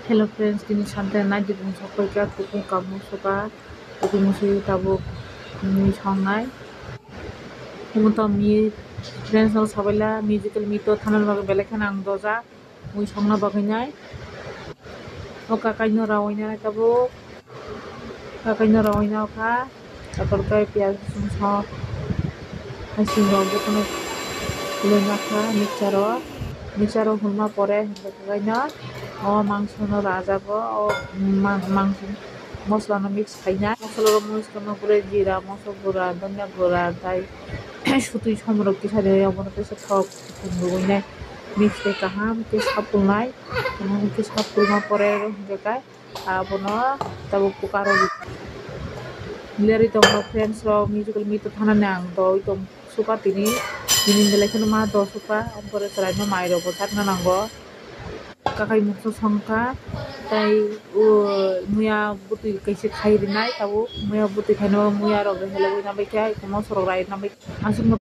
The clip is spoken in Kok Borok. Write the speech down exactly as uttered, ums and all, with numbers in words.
Hello friends, tini sante nai di bung sokoi kha, tukung kamu soba, tukung musu tabuk mui songnai. Omo to mi friends no sabaila musical meet o thana bagwi belai kheno ang doja mui songna bagwi nai. O kakai no rawai nai tabuk, kakai no rawai nai kha. Taporkhe piyaj rosong sok, haising rok jotono khului ma kha mixture o. Mixture o hulma pore hinkhe khe kaino o mangso no rajago, o ma-, mangso mosola no mix khaina. Mosola rok mix khaima pore jira, moso gura, dhanya gura, tai sutwi somrok kisa de obono kisa thok rwui nai mix khe kaham khe sapulnai. Kaham khe sapulma pore hinkhe khe abono tabuk kukar o lerwi tongo friends rok, musical meet o thanani ang doi tong suka tini, tini belai kheno ma do suka, omo pore chwraino mai rok bo chakna nango. Kakai mungsa songkha, tai o muya bwtwi kaisa khai rinai tabuk, muya bwtwi khaino muya rok helogwi nabaikha, moso rok rai nabaikha, aswkno